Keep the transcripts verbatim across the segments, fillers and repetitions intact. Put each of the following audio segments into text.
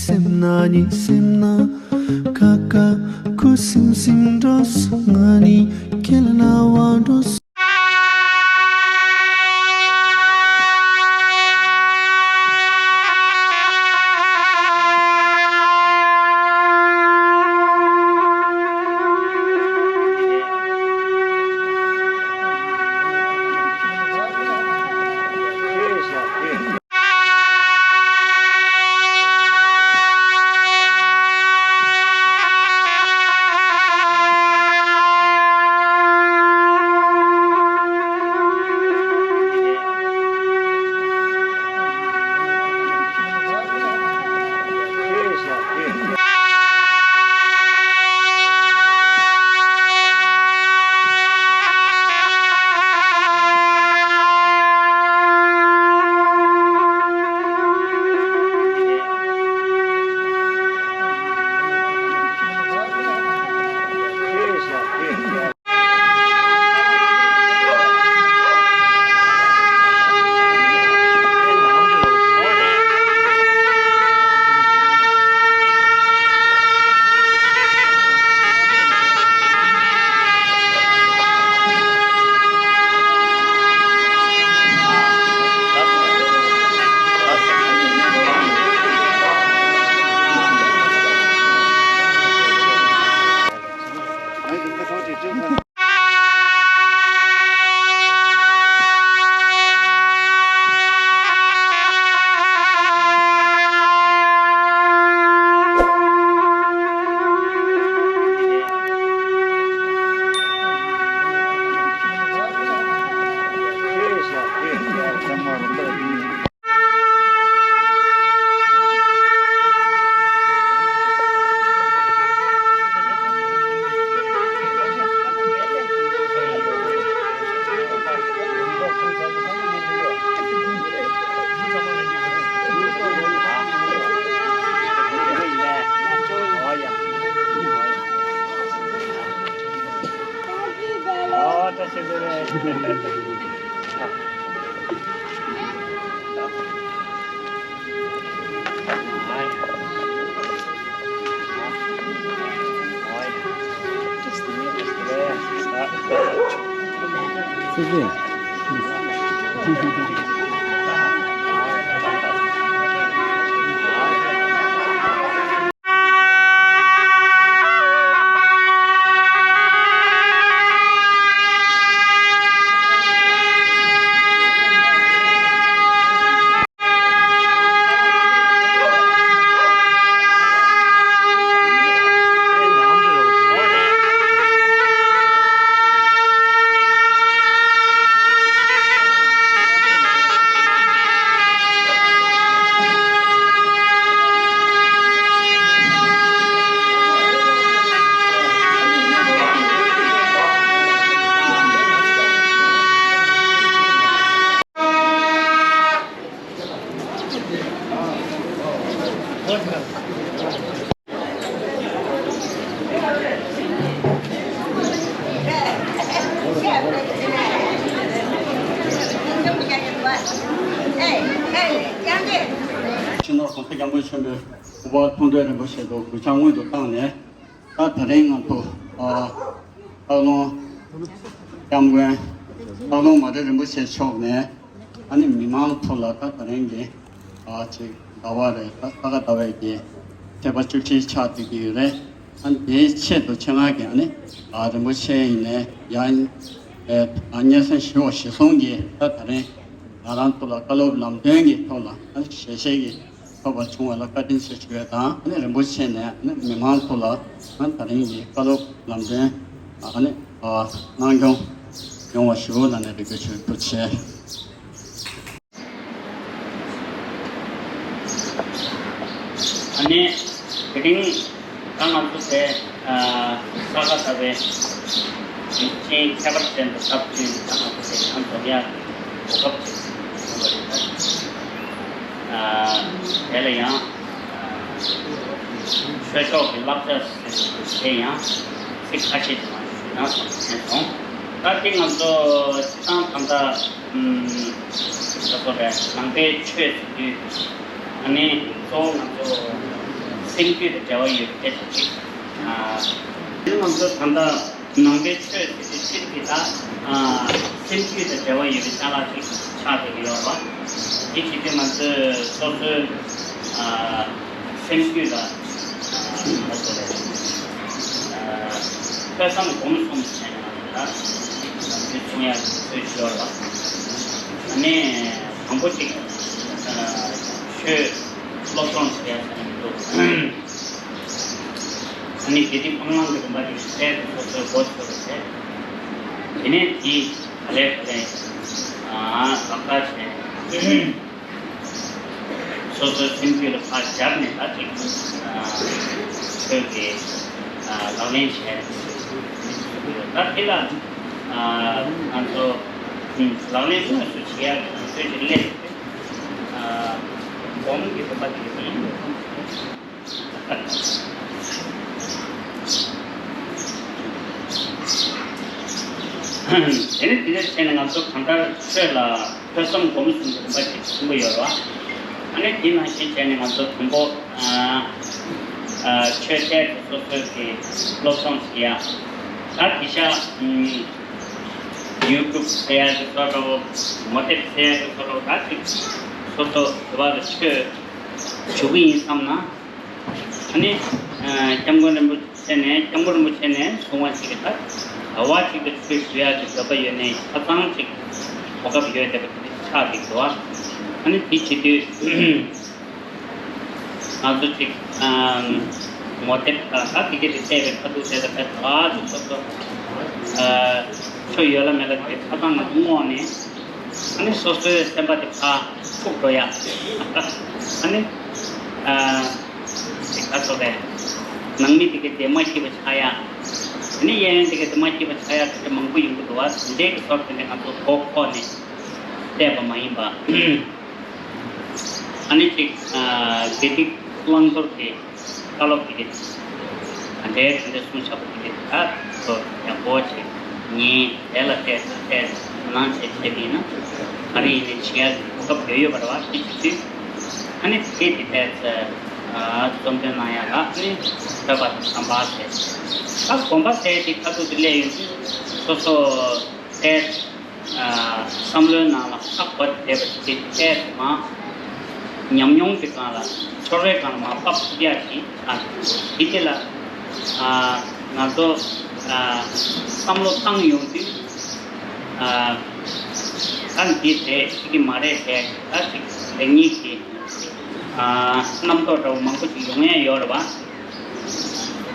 སེམས་ན་ཉི་སེམས་ན་ཁ་ཁ་ཁུ་སིམ་སིམ་འགྲོ་སོང་ང་ནི་ཁྱེད་ལ་ན་བ་འགྲོ་སོང་། སྤྱི་ནོར་༸གོང་ས་༸སྐྱབས་མགོན་ཆེན་པོའི་སྐུ་པར་མཐོང་གྲོལ་རིན་པོ་ཆེ་དུ་གུས་ཕྱག་སྔོན་དུ་བཏང་ནས། ད་ད་རིང་ང་ཚོ་ཨ་སྟག་ལུང་༸སྐྱབས་མགོན་སྟག་ལུང་མ་ཏྲ་རིན་པོ་ཆེ་མཆོག་ནས་ཨ་ནི་མི་མང་ཐོག་ལ་ད་ད་རིང་གི་ཨ་ཅིག་ཟླ་བ་རེ་ད་ས་ག་ཟླ་བའི་གི་ཚེས་པ་བཅུ་གཅིག་ཆགས་བསྡད་ཀྱི་ཡོད་རེད། ཨ་ནི་དེའི་ཆེད་དུ་ཆེད་མངགས་ཀྱི་ཨ་ནི་ཨ་རིན་པོ་ཆེ་ཡིན་ནས་ཡང་ཨ་སྙན་སེང་ཞུ་བ་གཞིར་བཟུང་གིས་ད་ད་རིང་ང་རང་ཚོ་ལ་བཀའ་སློབ་ལམ་སྟོན་གྱི་ཐོག་ལ་ཨ་ནི་ཞལ་བཞེས་ཀྱི་ཐོབ་པ་བྱུང་བ་ལ་བཀའ་དྲིན་ཆེ་ཞུ་བ་དང་། ཨ་ནི་རིན་པོ་ཆེ་ནས་ཨ་ནི་མི་མང་ཚོ་ལ་ཨ་ནི་ད་རིང་གི་བཀའ་སློབ་ལམ་སྟོན་ཨ་ནི་ཨ་གནང་སྐྱོང་ཡོང་བ་ཞུ་ལ་ནས་རེ་སྐུལ་ཞུ་ཐུགས་རྗེ་ཆེ། ཨ་ནི་དེ་རིང་ད་ང་ཚོ་དེ་ཨ་ས་ག་ཟླ་བའི་དུས་ཆེན་ཁྱད་པར་ཅན་དུ་སྟབས་བསྟུན་ད་ང་ཚོ་དེ་ཡང་འཛོམས་ཡ་གོ་སྐབས་ཅིག་བྱུང་བ་རེད། ད་ཨ་དེ་ལ་ཡང་ཨ་ཆོས་ཕྱོགས་ཀྱི་བསླབ་བྱ་ཟེར་བ་དེ་ཡང་ཚིག་ཁ་ཤས་ཅིག་མ་ཞུས་ན་བསམ་དྲན་སོང་། ད་དེ་ང་ཚོ་སྤྱི་བཏང་ད་ལྟ་ཨམ་ད་ཚོ་རེད། ནང་པའི་ཆོས་ཟེར་དུས་ཨ་ནི་གཙོ་བོ་ང་ཚོ་ སེམས་རྒྱུད་དང་འབྲེལ་བ་ཡོད་པའི་སྐད་ཆ་ཅིག་ཨ། དེ་ང་ཚོ་ད་ལྟ་ནང་པའི་ཆོས་ཟེར་དུས་སྤྱིར་གྱི་ད་ཨ། སེམས་རྒྱུད་དང་འབྲེལ་བ་ཡོད་པའི་ཅ་ལག་ཅིག་ཆགས་བསྡད་ཀྱི་ཡོད་རེད་བ། དེ་བྱེད་དུས་ང་ཚོས་སོ་སོའི་ཨ། སེམས་རྒྱུད་ལ་ཨ། ག་ཚོད་རེད། ཨ། ཐོས་བསམ་སྒོམ་གསུམ་བྱས་ན་ད་ལམ་རྒྱུད་སྲུང་ཡག་གི་ཚོད་ཅིག་ཡོད་རེད་བ། ཨ་ནི་དང་པོ་ཅིག་ཨ། ཆོས་སློབ་སྦྱོང་བྱེད་ཡག་ཟེར་ནས་མི་འདུག་ཨ་ནི་དགེ་སྡིག་སྤང་བླང་གི་རིམ་པ་དེ་གསལ་དུ་སོ་སོའི་མགོ་ཚོས་པ་བྱས། དེ་ནས་དེ་ག་ལེར་ག་ལེར་ཨ། ལག་བསྟར་བྱས། སོ་སོའི་སེམས་རྒྱུད་ལ་ཕར་སྦྱར་ནས་ད་ཅིག་ཨ། ཆོས་ཀྱི་ཨ། ལག་ལེན་བྱས། ད་དེ་ལ་ཨ། ང་ཚོ་ལག་ལེན་དངོས་སུ་བྱེད་ཡག་གི་དུས་ཚོད་ཅིག་སླེབས། ཨ། སྒོམ་གྱི་རིམ་པ་དེ་ཡིན། དེ་ནི་དེ་འདྲ་བྱས་ནས་ང་ཚོ་གང་ལྟར་ཆོས་ལ་ཐོས་བསམ་སྒོམ་གསུམ་གྱི་རིམ་པ་ཅིག་གསུངས་ཀྱི་ཡོད་རེད་བ། ཨ་ནི་དེ་ནང་བཞིན་བྱས་ནས་ང་ཚོ་དང་པོ་ཨ། ཨ། ཆོས་དཔེ་དེ་སོ་སོའི་གི་སློབ་སྦྱོང་བྱེད་ཡ། ད་དེ་ཤ་ཨམ། ཡུ་ཊུབ་ཟེར་ཡ་གི་བཟོ་འདྲ་བོ། ངོ་དེབ་ཟེར་ཡ་གི་བཟོ་འདྲ་བོ། ད་ཅིག་སོ་སོ་དེ་བ་ལ་ཆོས་ཞུགས་ཀྱི་ཡིན་བསམ་ན། ཨ་ནི་ཨ། སྐྱབས་མགོན་རིན་པོ་ཆེ་ནས་སྐྱབས་མགོན་རིན་པོ་ཆེ་ནས་གསུང་བ་ཞིག་གིས་ད་ཟླ་བ་གཅིག་གི་ཆོས་ཞུ་ཡག་གི་འདོད་པ་ཡོད་ནའི་ཆ་ཚང་ཅིག་གོ་སྐབས་ཡོད་བསྡད་པ་དེ་འདྲ་ཆགས་བསྡད་འདུག་ཨ་ནི་དེ་བྱེད་དུས་ང་ཚོ་ཅིག་ཨ། ངོ་དེབ་དང་ད་དེ་གའི་དེ་བལྟས་པའི་ཁ་ཐུག་དེ་ལ་ཕེབས་ད་ཅིག་སོ་སོ་ཨ། ཆོས་ཡོད་ལ་མེད་ལ་དེ་ཆ་ཚང་ནས་བསྔོགས་ནས། ཨ་ནི་སོ་སོའི་སེམས་པ་དེ་ཕར་འཁྲུག་འགྲོ་ཡ། ཨ་ནི་ཨ། དེ་ག་ཚོད་རེད། ནང་མི་དེ་གའི་དེ་མ་སྐྱིད་པ་ཆགས་ཡ། ཨ་ནི་གཡས་གཡོན་དེ་གའི་དེ་མ་སྐྱིད་པ་ཆགས་ཡ་དེ་འདྲ་མང་པོ་ཡོང་གི་འདུག་བ། དེ་འདྲའི་གི་སོར་དེ་འདྲ་ང་ཚོ་མགོ་འཁོར་ནས་བལྟས་པ་མ་ཡིན་པ། ཨ་ནི་ཅིག་ཨ། དགེ་སྡིག་བླང་དོར་གྱི་བཀའ་སློབ་དེ་གའི་ག་འདྲའི་ག་འདྲའི་གསུངས་བཞག་པ་དེ་གའི་ད་ཚོ་ཡག་པོ་ཅིག་ཉན། དེ་ལ་བལྟས་བལྟས་དོ་སྣང་བྱས་བྱས་པ་ཡིན་ན་ག་རེ་ཡིན་ནའི་བྱེད་ཡག་གི་གོ་སྐབས་ཡོད་ཡོད་པ་རེད་བ། དེ་བྱེད་དུས་ཨ་ནི་དེ་དེ་ལྟར་ཨ། རྩོམ་འདོན་གནང་ཡག་ལ་ཨ་ནི་བོད་པ་དང་བསམ་པ་ཟེར། ད་དགོན་པ་ཟེར་དེ་ཁ་ཐུག་ཏུ་སླེབས་ཡོང་དུས་སོ་སོ་དེ་ཨ། བསམ་བློའི་ནང་ལ་ཧ་གོ་བསྡད་པ་ཞིག་དེ་ཐད་མ་ཉམས་མྱོང་གི་སྒང་ལ་ཚོར་བའི་སྒང་ལ་མར་ཕབ་ཐུབ་ཡག་ཞིག་ཨ། དེ་དེ་ལ་ཨ། ང་ཚོ་ཨ། བསམ་བློ་བཏང་ཡོང་དུས་ཨ། ད་འདི་རེད་ཅིག་གི་མ་རེད་ཟེར་ད་ཅིག་ལེགས་ཉེས་ཀྱི་ཨ། རྣམ་རྟོག་འདྲ་བོ་མང་པོ་ཞིག་ཡོང་ཡ་ཡོད་རེད་བ།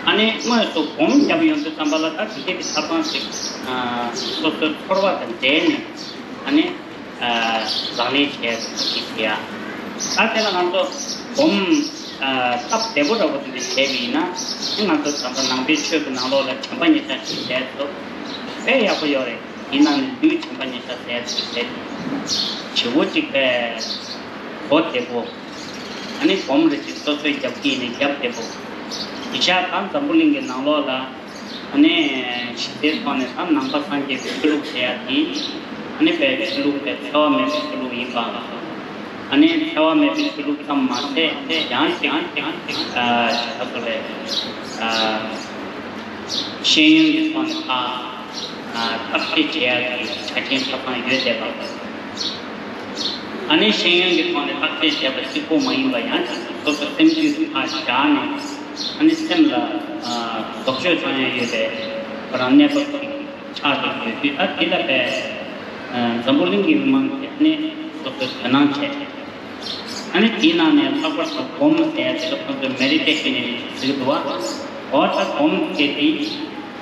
ཨ་ནི་དངོས་སུ་སྒོམ་བརྒྱབ་ཡོང་དུས་ཙམ་པ་ལ་ད་དེ་གའི་ཆ་ཚང་ཞིག་ཨ། སོ་སོའི་ཚོར་བ་དང་འབྲེལ་ནས་ཨ་ནི་ཨ། ལག་ལེན་བྱས་ཞིག་བྱེད་ཡ། ད་དེ་ལ་ང་ཚོ་སྒོམ་ཨ། སྟབས་བདེ་པོ་འདྲ་བོ་དེ་འདྲ་བྱས་པ་ཡིན་ན་ཨ་ནི་ང་ཚོ་ད་ལྟ་ནང་པའི་ཆོས་ཀྱི་ནང་ལོགས་ལ་དྲན་པ་ཉེར་བཞག་ཅིག་བྱས་ཐུབ་དཔེ་ཡག་པོ་ཡོད་རེད། དེའི་ནང་ནས་ལུས་དྲན་པ་ཉེར་བཞག་ཟེར་ཞིག་རེད། བྱེད་པོ་གཅིག་པས་གོ་བདེ་པོ། ཨ་ནི་སྒོམ་རེ་ཞིག་སོ་སོའི་རྒྱབ་ཀྱི་ནས་རྒྱབ་བདེ་པོ། དེ་ཆ་ད་འཛམ་བུ་གླིང་གི་ནང་ལོགས་ལ་ཨ་ནི་ཞི་བདེའི་ཐོག་ནས་ད་ནང་པ་སངས་རྒྱས་པའི་ཆོས་ལུགས་ཟེར་ཡ་དེ་ཨ་ནི་དཔེ་ཆོས་ལུགས་དེ་འཚེ་བ་མེད་པའི་ཆོས་ལུགས་ཡིན་པ། ཨ་ནི་འཚེ་བ་མེད་པའི་ཆོས་ལུགས་ཙམ་མ་ཟད་ཡང་ཅིག་ཡང་ཅིག་ཨ་ཞེ་ས་སོ་རེད། ཨ། ཤེས་ཡོན་གྱི་ཐོག་ནས་ཕར་བརྟག་དཔྱད་བྱེད་ཡག་གི་ཆ་རྐྱེན་ཆ་ཚང་ཡོད་བསྡད་པ། ཨ་ནི་ཤེས་ཡོན་གྱི་ཐོག་ནས་བརྟག་དཔྱད་བྱས་པ་གཅིག་པོ་མ་ཡིན་པ་ཡང་སོ་སོ་སེམས་རྒྱུད་དུ་ཕར་བཞག་ནས་ཨ་ནི་སེམས་ལ་བཟོ་བཅོས་བཏང་ཡག་ཡོད་པའི་ཁོ་རང་གནས་བབ་ཅིག་ཆགས་བསྡད་ཡོད་དུས་ད་དེ་ལ་བས་འཛམ་བུ་གླིང་གི་མི་མང་གིས་ཨ་ནི་སོ་སོའི་དོ་སྣང་བྱས། ཨ་ནི་དེའི་ནང་ནས་ལྷག་པར་དུ་སྒོམ་ཟེར་ཡ་དེ་ལ་ཁོང་ཚོས་མེ་ཌི་ཊེ་ཤན་ཟེར་གྱི་འདུག་བ། འོ་ད་སྒོམ་ཟེར་དེ་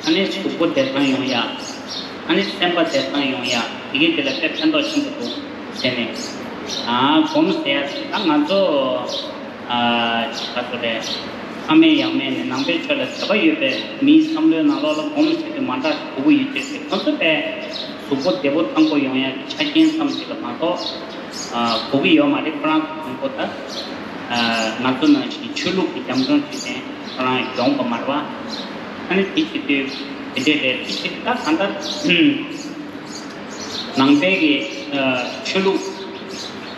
ཨ་ནི་གཟུགས་པོ་བདེ་ཐང་ཡོང་ཡ། ཨ་ནི་སེམས་པ་བདེ་ཐང་ཡོང་ཡ། དེ་གའི་དེ་ལ་དཔེ་ཕན་ཐོགས་ཆེན་པོ་འདུག་ཟེར་ནས། ཨ། སྒོམ་ཟེར་ཡ་དེ་ད་ང་ཚོ་ཨ་ག་ཚོད་རེད། ཕ་མེས་ཡང་མེས་ནས་ནང་པའི་ཆོས་ལ་དད་པ་ཡོད་པའི་མིའི་བསམ་བློའི་ནང་ལོགས་ལ་སྒོམ་ཟེར་དུས་མ་འདྲ་ཞིག་གོ་གི་ཡོད་ཀྱི་རེད། ཁོང་ཚོ་དཔེ་གཟུགས་པོ་བདེ་པོ་ཐང་པོ་ཡོང་ཡ་གི་ཆ་རྐྱེན་ཙམ་ཞིག་ལ་མ་གཏོགས། ཨ། གོ་གི་ཡོད་མ་རེད། ཁོ་རང་ཚོ་དང་པོ་ད། ཨ། ང་ཚོ་ནང་བཞིན་ཆོས་ལུགས་ཀྱི་རྒྱབ་ལྗོངས་ཅིག་ནས་ཁོ་རང་ཡོང་པ་མ་རེད་བ། ཨ་ནི་དེ་བྱེད་དུས་དེ་འདྲས་རེད། དེ་བྱེད་ད་གང་ལྟར་ནང་པའི་གི་ཨ་ཆོས་ལུགས་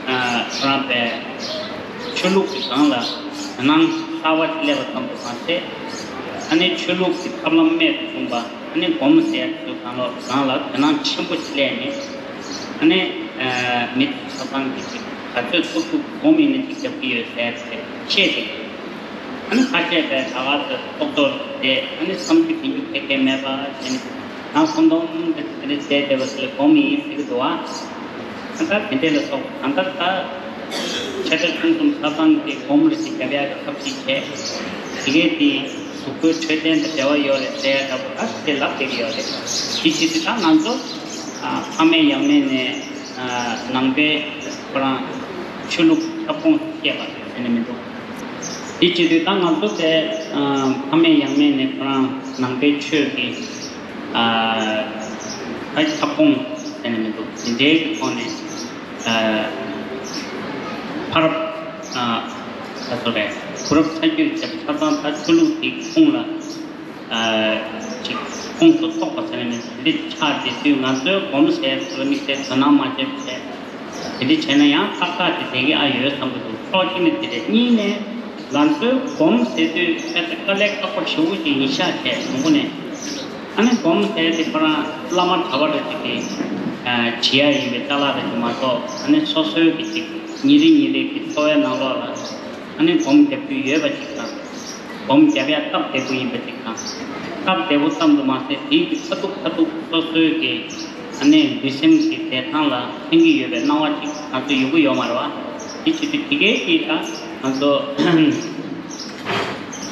ཨ་ཁོ་རང་པའི་ཆོས་ལུགས་ཀྱི་སྒང་ལ། དོ་སྣང་གསར་པ་ཅིག་སླེབས་པ་ཙམ་དུ་མ་ཟད། ཨ་ནི་ཆོས་ལུགས་ཀྱི་ཐབས་ལམ་རྨད་དུ་བྱུང་བ། ཨ་ནི་སྒོམ་ཟེར་ཚུལ་གང་ལོག་རང་ལ་དོ་སྣང་ཆེན་པོ་ཞིག་སླེབས་ནས། ཨ་ནི་མི་ཚོ་ཆ་ཚང་གིས་ཅིག་ག་ཚོད་ཐུབ་ཐུབ་སྒོམ་ཡིན་ན་ཅིག་རྒྱབ་ཀྱི་ཡོད་ཟེར་ཏེ་བཤད་དེ། ཨ་ནི་ཁ་ཤས་པས་ད་ག་ཚོད་ཐོག་ཐོག་བསྡད། ཨ་ནི་བསམ་ཚུལ་ཕན་རྒྱུ་ཕལ་ཆེར་མེད་པ་བྱས་ནས། ནང་ཁོང་སྟོང་དེ་འདྲ་བསྡད་བསྡད་པ་ཚོ་ལ་སྒོམ་ཡིན་ཟེར་གྱི་འདུག་བ། ད་ལྟ་དེ་འདྲས་ལ་སོགས་ད་ལྟ་ད་ཆེ་ཕྲ་ཆུང་གསུམ་ཆ་ཚང་གི་སྒོམ་རེ་ཞིག་རྒྱབ་ཡག་གི་ཐབས་ཤེས་བྱས། དེ་གས་དེ་གཟུགས་པོའི་འཕྲོད་བསྟེན་དང་འབྲེལ་བ་ཡོད་རེད་ཟེར་ཡག་འདྲ་པོ་ད་དེ་ལབ་བསྡད་ཀྱི་ཡོད་རེད། དེ་བྱེད་དུས་ད་ང་ཚོ་ཨ་ཕ་མེས་ཡང་མེས་ནས་ཨ་ནང་པའི་ཁོ་རང་ཆོས་ལུགས་ཁྱབ་ཁོངས་སུ་སྐྱེས་པ་ཟེར་ནས་མི་འདུག་དེ་བྱེད་དུས་ད་ང་ཚོ་དེ་ཨ་ཕ་མེས་ཡང་མེས་ནས་ཁོ་རང་ནང་པའི་ཆོས་ཀྱི་ཨ་ད་ཁྱབ་ཁོངས་ཟེར་ནས་མི་འདུག་དེ་འདྲའི་གི་ཐོག་ནས་ཨ་ཕ་རབས་ཨ་ད་ཚོ་རེད། བུ་རབས་ཆ་རྒྱུས་བྱས་པ་ཆ་ཚང་ད་ཆོས་ལུགས་དེའི་ཁོངས་ལ་ཨ་ཅིག་ཁོངས་སུ་གཏོགས་པ་ཟེར་ནས་མི་འདུག་འདི་ཆགས་བསྡད་དུས་ང་ཚོའི་སྒོམ་ཟེར་ཚུལ་དམིགས་བསལ་དོ་སྣང་མ་བྱས་བྱས། དེ་འདྲ་བྱས་ན་ཡང་ཏག་ཏག་ཅིག་བསྡད་ཀྱི་ཨ་ཡོད་བསམ་གྱི་འདུག་ཕྱོགས་གཅིག་ནས་དེ་རེད། གཉིས་ནས་ང་ཚོའི་སྒོམ་ཟེར་དུས་ཨེ་ཙི་དཀའ་ལས་ཁག་པོ་ཞེ་པོ་ཅིག་ཡིན་ཤག་བྱས་དང་པོ་ནས། ཨ་ནི་སྒོམ་ཟེར་དེ་ཁོ་རང་བླ་མ་གྲྭ་པ་རེ་ཅིག་གིས་ཨ་བྱེད་ཡ་ཡིན་པའི་ཅ་ལག་རེ་ཅིག་མ་གཏོགས། ཨ་ནི་སོ་སོའི་གི་ཅིག་ཉིན་རེ་ཉིན་རེ་གི་འཚོ་བའི་ནང་ལོགས་ལ་ཨ་ནི་སྒོམ་རྒྱབ་རྒྱུ་ཡོད་པ་ཅིག་དང་། སྒོམ་རྒྱབ་ཡ་སྟབས་བདེ་པོ་ཡིན་པ་ཅིག་དང་། སྟབས་བདེ་པོ་ཙམ་དུ་མ་ཟད་དེའི་གི་ཁ་ཐུག་ཁ་ཐུག་སོ་སོའི་གི་ཨ་ནི་ལུས་སེམས་ཀྱི་བདེ་ཐང་ལ་ཕན་གྱི་ཡོད་པའི་སྣང་བ་ཅིག་ང་ཚོ་ཡོང་གི་ཡོད་མ་རེད་བ། དེ་བྱེད་དུས་དེ་གའི་གི་ད་ང་ཚོ་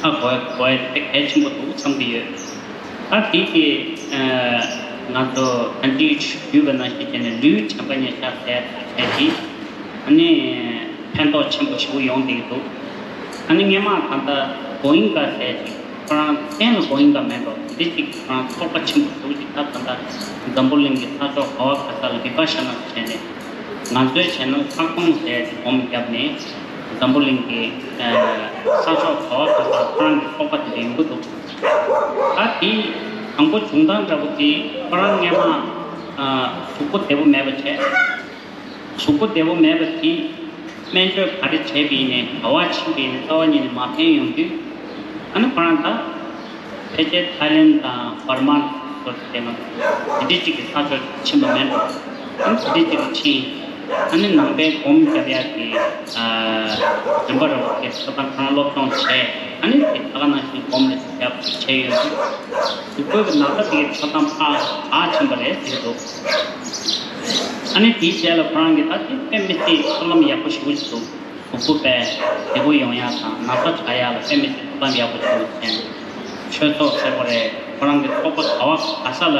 ཧ་གོ་གོ་ཡ་དེ་གལ་ཆེན་པོ་འདུག་བསམ་གྱི་ཡོད། ད་དེ་གི་ཨ་ང་ཚོ་ད་ཅི་ཞུས་པ་ནང་བཞིན་བྱས་ནས་ལུས་དྲན་པ་ཉེར་བཞག་ཟེར་ཡ་དེ་ཨ་ནི། ཕན་ཐོགས་ཆེན་པོ་ཞེ་པོ་ཡོང་བསྡད་ཀྱི་འདུག་ཨ་ནི་སྔས་མ་ད་ལྟ་གོ་ཨིན་ཀ་ཟེར་ཅིག་ཁོ་རང་གཏན་ལ་གོ་ཨིན་ཀ་མེད་འགྲོ། འདི་ཅིག་ཁོ་རང་ཚོགས་པ་ཆེན་པོ་འདུག་ཅིག་ད་ད་ལྟ་འཛམ་བུ་གླིང་གི་ས་ཕྱོགས་ག་བ་ག་ས་ལ་བི་པ་ཤ་ན་བྱས་ནས་ང་ཚོའི་བྱས་ན་ལྷག་མཐོང་ཟེར་ཅིག་སྒོམ་བརྒྱབ་ནས་འཛམ་བུ་གླིང་གི་ས་ཕྱོགས་ག་བ་ག་ས་ལ་ཁོ་རང་གི་ཚོགས་པ་དེ་འདྲ་ཡོང་གི་འདུག་ད་དེ་དང་པོ་བྱུང་སྟངས་འདྲ་པོ་དེ་ཁོ་རང་སྔས་མ་གཟུགས་པོ་བདེ་པོ་མེད་པ་བྱས། གཟུགས་པོ་བདེ་པོ་མེད་པ་དེ་སྨན་བཅོས་ག་རེ་བྱས་པ་ཡིན་ནའི་ག་བ་ཕྱིན་པ་ཡིན་ནའི་རྩ་བ་ཉིད་ནས་མ་ཕན་ཡོང་དུས། ཨ་ནི་ཁོ་རང་ད་ཕལ་ཆེར་ཐའི་ལེན་དང་འབར་མ་སོགས་དེ་ནང་དེ་འདྲའི་ཅིག་གི་ས་ཕྱོགས་ཕྱིན་པ་མིན་འགྲོ། ཨ་ནི་དེ་འདྲའི་ཅིག་གི་ཕྱིན། ཨ་ནི་ནང་པའི་སྒོམ་རྒྱབ་ཡག་གི་རིམ་པ་རིམ་པ་གི་ས་ཐང་ཁོ་རང་སློབ་སྦྱོང་བྱས། ཨ་ནི་དེ་ད་ག་ནང་བཞིན་སྒོམ་རེ་རྒྱབ་བྱས་ཡོད་དུས། གཟུགས་པོའི་གི་ན་ཚ་དེ་གི་ཆ་ཚང་ཕར་དྲག་ཕྱིན་པ་རེད་ཟེར་གྱི་འདུག་ཨ་ནི་དེའི་རྗེས་ལ་ཁོ་རང་གིས་ད་དེ་དཔེ་མི་སྲིད་ཐབས་ལམ་ཡག་པོ་ཞེ་པོ་ཞིག་འདུག་གཟུགས་པོ་དཔེ་བདེ་པོ་ཡོང་ཡག་དང་ན་ཚ་དྲག་ཡག་ལ་དཔེ་མི་སྲིད་ཐབས་ལམ་ཡག་པོ་ཞིག་འདུག་ཟེར་ནས། ཆོས་ཚོགས་ཟེར་བ་རེད། ཁོ་རང་གི་ཚོགས་པ་ག་བ་ག་ས་ལ།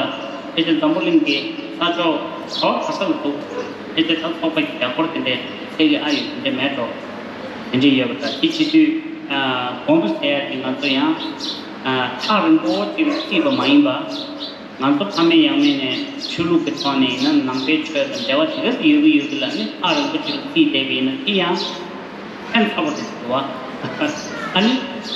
ཕལ་ཆེར་འཛམ་བུ་གླིང་གི་ས་ཕྱོགས་ག་བ་ག་ས་ལ་འདུག་ཕལ་ཆེར་ད་ཚོགས་པ་གི་རྒྱ་སྐོར་དེ་འདྲའི་ཚད་ཀྱི་ཨ་ཡོད་དེ་འདྲ་མེད་འགྲོ། དེ་འདྲ་ཡོད་པ་དང་དེ་བྱེད་དུས་སྒོམ་ཟེར་ཡག་དེ་ང་ཚོ་ཡང་ཐག་རིང་པོ་ཅིག་རྩིས་པ་མ་ཡིན་པ། ང་ཚོ་ཕ་མེས་ཡང་མེས་ནས་ཆོས་ལུགས་ཀྱི་ཐོག་ནས་ཡིན་ན་ནང་པའི་ཆོས་དང་འབྲེལ་བ་དེ་ག་ཚོད་ཡོད་ཀྱི་ཡོད་ཀྱི་ལ་ནི་ཐག་རིང་པོ་ཅིག་ལ་བརྩིས་བསྡད་པ་ཡིན་ན་དེ་ཡང་ཕན་ཐོགས་པ་དེ་འདུག་བ། ཨ་ནི་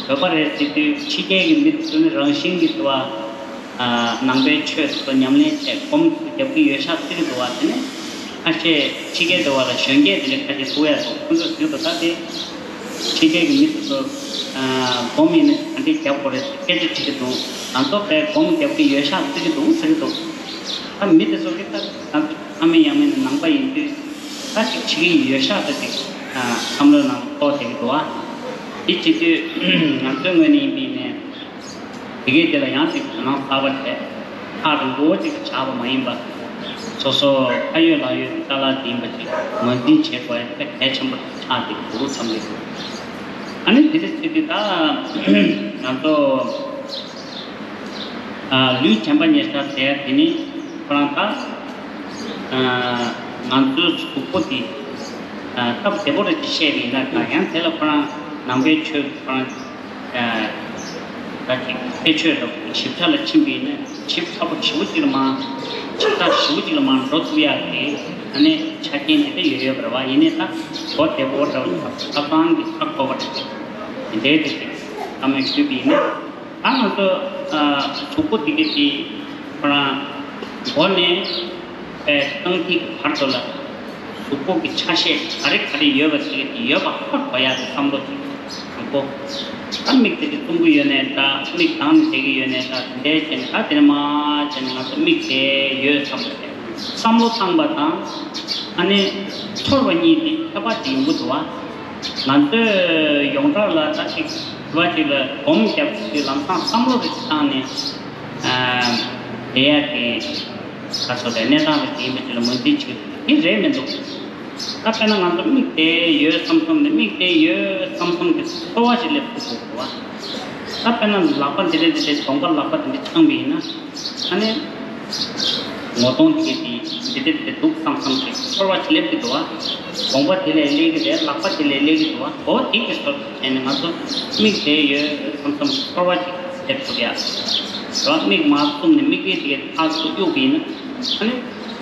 བོད་པ་རེད་ཟེར་དུས་ཕྱི་རྒྱལ་གྱི་མི་དེ་ཚོ་ནི་རང་བཞིན་གྱིས་འདུག་བ། ནང་པའི་ཆོས་སུ་ཉམས་ལེན་བྱས་སྒོམ་རྒྱབ་ཀྱི་ཡོད་ཤག་ཟེར་གྱི་འདུག་བ། དེ་ནི་ཁ་ཤས་ཕྱི་རྒྱལ་འདྲ་བ་ལ་གཞོན་སྐྱེས་དེ་འདྲ་ཁ་ཤས་ཐུག་ཡ་འདུག་ཁོང་ཚོས་ཟེར་གྱི་འདུག་ད་དེ་ཕྱི་རྒྱལ་གྱི་མི་དེ་ཚོ་སྒོམ་ཡིན་ན་ག་འདྲས་རྒྱབ་དགོས་རེད་ཟེར་སྐད་ཆ་དྲིས་ཀྱི་འདུག་ང་ཚོ་དཔེ་སྒོམ་རྒྱབ་ཀྱི་ཡོད་ཤག་ཟེར་གྱི་འདུག་ཟེར་གྱི་འདུག་ད་མི་དེ་ཚོ་གིས་ད་ང་ཚོ་ཕ་མེས་ཡང་མེས་ནས་ནང་པ་ཡིན་དུས་ད་ཅིག་བྱེད་ཀྱི་ཡོད་ཤག་ད་ཅིག་བསམ་བློའི་ནང་ལ་གཏོགས་བསྡད་ཀྱི་འདུག་ཨ། དེ་བྱེད་དུས་ང་ཚོའི་ངོས་ནས་ཡིན་པ་ཡིན་ནའི། དེ་གས་དེ་ལ་ཡང་ཅིག་དོ་སྣང་གསར་པ་བྱས། ཐག་རིང་པོ་ཅིག་ཆགས་པ་མ་ཡིན་པ། སོ་སོ་ཁ་ཡོད་ལག་ཡོད་ཀྱི་ཅ་ལག་དེ་ཡིན་པ་ཅིག་ངོས་འཛིན་བྱེད་དགོས་ཡ་དེ་གལ་ཆེན་པོ་ཆགས་ཀྱི་འདུག་བསམ་གྱི་འདུག་ཨ་ནི་དེ་འདྲ་བྱེད་དུས་ད་ང་ཚོ་ཨ་ལུས་དྲན་པ་ཉེར་བཞག་ཟེར་ཡ་དེ་ནི་ཁོ་རང་ད་ཨ་ང་ཚོའི་གཟུགས་པོ་དེ་ཨ་སྟབས་བདེ་པོ་རེད་ཅེས་བཤད་པ་ཡིན་ན་ད་ཡང་དེ་ལ་ཁོ་རང་ནང་པའི་ཆོས་ཁོ་རང་ད་ཅིག་ཕན་ཆོད་འགྲོ་ཞིབ་ཕྲ་ལ་ཕྱིན་པ་ཡིན་ན་ཞིབ་ཕྲ་པོ་ཞེ་པོ་ཅིག་ལ་མར་ཞིབ་ཕྲ་ཞེ་པོ་ཅིག་ལ་མར་འགྲོ་ཐུབ་ཡག་གི་ཨ་ནི་ཆ་རྐྱེན་དེ་འདྲ་ཡོད་ཡོད་པ་རེད་བ། ཡིན་ནའི་ད་གོ་བདེ་པོ་འདྲ་བ་ཆ་ཚང་གི་ཧ་གོ་བ་རེད། དེ་འདྲའི་དེ་ཅིག་བཀའ་མོལ་ཞུས་པ་ཡིན་ན་ད་ང་ཚོ་གཟུགས་པོ་དེ་ག་དེ་ཁོ་རང་མགོ་ནས་པའི་རྐང་མཐིལ་གྱི་བར་དུ་ལ་གཟུགས་པོ་གི་ཆ་ཤས་ག་རེ་ག་རེ་ཡོད་པ་དེ་ག་དེ་ཡོད་པ་ཧ་གོ་ཡག་གི་བསམ་བློ་ཅིག་པོ། ད་མིག་དེ་གི་བཙུམ་གི་ཡོད་ནའི་འདྲ། མིག་གདངས་ནས་བསྡད་ཀྱི་ཡོད་ནའི་འདྲ། དེ་འདྲའི་བྱས་ནས། ད་དེ་ནས་མར་བྱས་ནས་ང་ཚོ་མིག་དེ་ཡོད་བསམ་པ་རེད། བསམ་བློ་བཏང་པ་དང་ཨ་ནི་ཚོར་བ་གཉིས་དེ་ཁྱད་པར་ཅིག་ཡོང་གི་འདུག་བ། ང་ཚོས་ཡོངས་གྲགས་ལ་ད་ཅིག་དྲི་བ་ཅིག་ལ་སྒོམ་བརྒྱབ་དུས་ལམ་སང་བསམ་བློ་རེ་ཞིག་བཏང་ནས་ཨ་བསྡད་ཡག་གི་ད་སོ་པའི་གནས་སྟངས་རེ་ཞིག་ཡིན་པ་ཅིག་ལ་ངོས་འཛིན་བྱེད་དགོས། དེ་རེད་མི་འདུག་ད་དཔེར་ན་ང་ཚོ་མིག་དེ་ཡོད་བསམ་བསམ་ནས། མིག་དེ་ཡོད་བསམ་བསམ་གྱི་ཚོར་བ་ཞིག་སླེབས་ཐུབ་དགོས་པ། ད་དཔེར་ན་ལག་པ་འདི་འདྲ་འདི་འདྲ་གདོང་པ་ལག་པ་འདི་འདྲ་འཆང་བ་ཡིན་ན། ཨ་ནི་ངོ་གདོང་འདི་ག་འདི་འདི་འདྲ་འདི་འདྲ་འདུག་བསམ་བསམ་གྱི་ཚོར་བ་ཞིག་སླེབས་ཀྱི་འདུག་བ། གདོང་པ་དེ་ལས་སླེབས་ཀྱི་རེད། ལག་པ་དེ་ལས་སླེབས་ཀྱི་འདུག་བ། འོ་དེ་གི་ཚོར་བ་བྱས་ནས་ང་ཚོ་མིག་དེ་ཡོད་བསམ་བསམ་གྱི་ཚོར་བ་ཞིག་སླེབས་ཐུབ་ཡ། རེད་བ། མིག་མར་བཙུམ་ནས་མིག་རིལ་དེ་ག་ཕར་ཚུར་གཡུག་པ་ཡིན་ན། ཨ་ནི་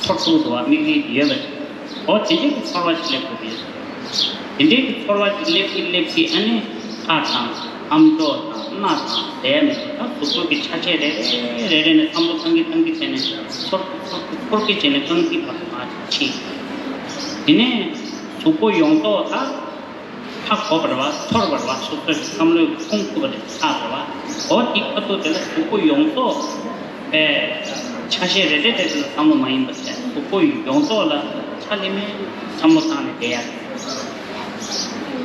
ཚོར་ཐུབ་འདུག་བ། མིག་རིལ་དེ་ཡོད་པ་རེད། འོ་དེ་འདྲའི་གི་ཚོར་བ་ཞིག་སླེབས་ཐུབ་ཡོད། དེ་འདྲའི་གི་ཚོར་བ་ཞིག་སླེབས་ཀྱི་སླེབས་ཀྱི། ཨ་ནི་ཁ་དང་ཨམ་ཅོག་དང་སྣ་དང་ཟེར་ནས། ད་གཟུགས་པོ་གི་ཆ་ཤས་རེ་རེ་རེ་རེ་ནས་བསམ་བློ་བཏང་གི་བཏང་གི་བྱས་ནས་ཚོར་ཚོར་ཚོར་གི་བྱས་ནས་རྐང་མཐིལ་བར་དུ་མར་ཕྱིན། དེ་ནས་གཟུགས་པོ་ཡོངས་རྫོགས་ད་ཧ་གོ་བ་རེད་བ། ཚོར་བ་རེད་བ། སོ་སོའི་བསམ་བློའི་ཁུངས་ཐུབ་པ་རེད། ཆགས་པ་རེད་བ། འོ་དེ་ཁ་ཐུག་དེ་ལ་གཟུགས་པོ་ཡོངས་རྫོགས་པའི་ཆ་ཤས་རེ་རེ་རེ་རེ་ལ་བསམ་བློ་མ་ཡིན་པ་བྱས། གཟུགས་པོ་ཡོངས་རྫོགས་ལ་ཆ་ལེ་མེ་བསམ་བློ་བཏང་ནས་བསྡད་ཡ་རེད།